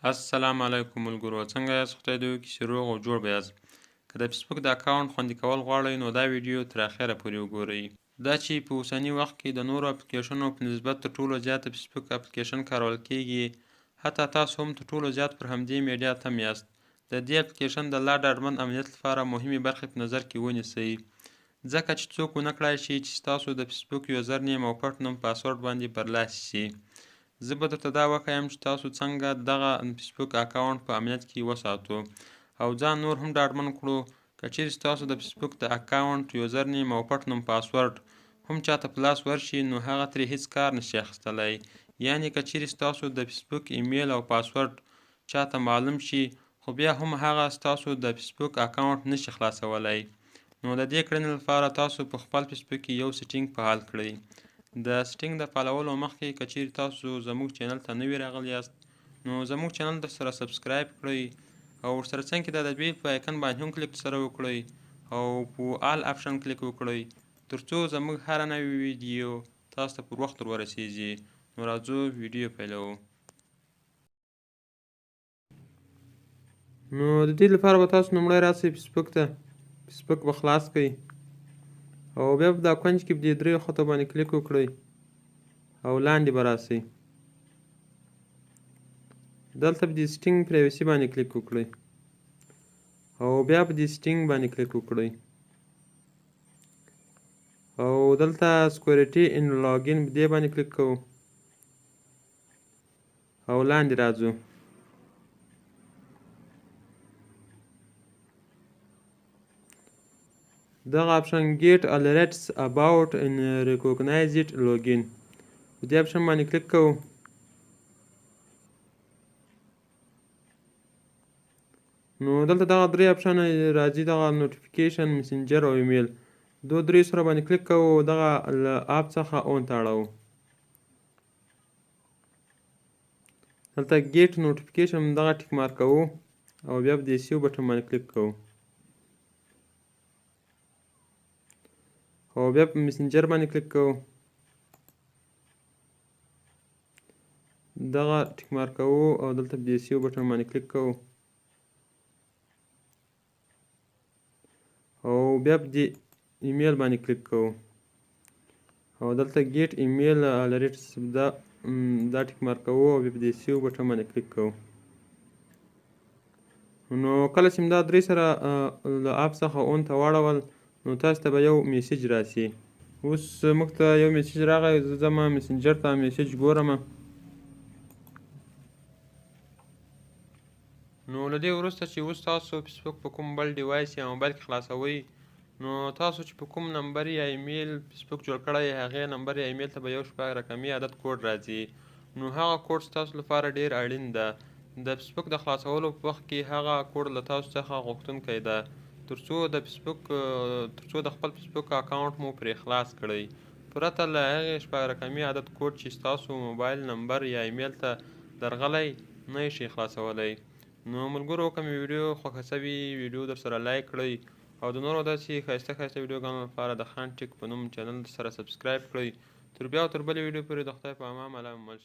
السلام علیکم ملګرو، څنګه یاست؟ خدای دې وکړي چې روغ او جوړ به یاست. که د فیسبوک د اکاونټ خوندي کول غواړئ نو دا ویډیو تر اخره پورې وګورئ. دا چې په اوسني وخت کې د نورو اپلیکیشنو په نسبت تر ټولو زیات د فیسبوک اپلیکیشن کارول کیږي، حتی تاسو هم تر ټولو زیات پر همدې میډیا تم یاست. د دې اپلیکیشن د لا ډاډمن امنیت لپاره مهمې برخې په نظر کې ونیسئ، ځکه چې څوک ونه کړای شي چې ستاسو د فیسبوک یوزر نیم او پټ نوم پاسورډ باندې برلاسي شي. زه به درته دا وښایم چې تاسو څنګه دغه فیسبوک اکاونټ په امنیت کې وساتو او ځان نور هم ډاډمن کړو. که چیرې ستاسو د فیسبوک د اکاونټ یوزر نیم او پټ نوم پاسورډ هم چاته په لاس ورشي نو هغه ترې هیڅ کار نشي اخیستلی. یعنې که چیرې ستاسو د فیسبوک ایمیل او پاسورډ چاته معلوم شي خو بیا هم هغه ستاسو د فیسبوک اکاونټ نشي خلاصولی. نو د دې کړنې لپاره تاسو په خپل فیسبوک کې یو setting فعال کړئ. د setting د فعالولو مخکې که چیرې تاسو زموږ چینل ته نوي راغلي یاست نو زموږ چینل در سره subscribe کړئ او ورسره څنګ کې د bell په icon باندې هم کلیک سره وکړئ او په all option کلیک وکړئ ترڅو زموږ هره نوې ویډیو تاسو ته پر وخت ور ورسیږي. نو راځو ویډیو پیلوو. نو د دې لپاره به تاسو لومړی راسئ فیسبوک ته، فیسبوک به خلاص کړئ او بیا په دا کنج کې په دې دریو خطو باندې کلیک وکړئ او لاندې به راسئ، دلته په دې setting privacy باندې کلیک وکړئ او بیا په دې setting باندې کلیک وکړئ او دلته security and login په دې باندې کلیک کوو او لاندې راځو. دغه option get alerts about unrecognized login په دې option باندې کلیک کوو. نو دلته دغه درې option راځي، دغه notification، Messenger او ایمیل. دوه درې سره باندې کلیک کوو، دغه له off څخه on ته اړوو. دلته get notification دغه tick mark کوو او بیا په دې save button باندې کلیک کوو او بیا په میسنجر باندې کلیک کوو، دغه tick mark کوو او دلته په دې save button باندې کلیک کوو او بیا په دې ایمیل باندې کلیک کوو او دلته get email alerts دا tick mark کوو او بیا په دې save button باندې کلیک کوو. نو کله چې دا درې سره له off څخه on ته واړول نو تاسو ته به یو message راسي. اوس موږ ته یو message راغی، زه ځم میسنجر ته message ګورم. نو له دې وروسته چې اوس تاسو فیسبوک په کوم بل device یا موبایل کې خلاصوئ نو تاسو چې په کوم نمبر یا ایمیل فیسبوک جوړ کړی هغې نمبر یا ایمیل ته به یو شپږ رقمي عدد کوډ راځي. نو هغه کوډ ستاسو لپاره ډیر اړین ده. د فیسبوک د خلاصولو په وخت کې هغه کوډ له تاسو څخه غوښتونکی ده ترڅو د خپل فیسبوک اکاونټ مو پرې خلاص کړئ. پرته له هغې شپږ رقمي عدد کوډ چې ستاسو موبایل نمبر یا ایمیل ته درغلی نه یې شئ خلاصولی. نو ملګرو که مې ویډیو خوښه سوي ویډیو در سره like کړئ او د نورو داسې ښایسته ښایسته ویډیوګانو لپاره د خان ټیک په نوم چینل در سره subscribe کړئ. تر بیا او تر بلې ویډیو پورې د خدای په امان. مل.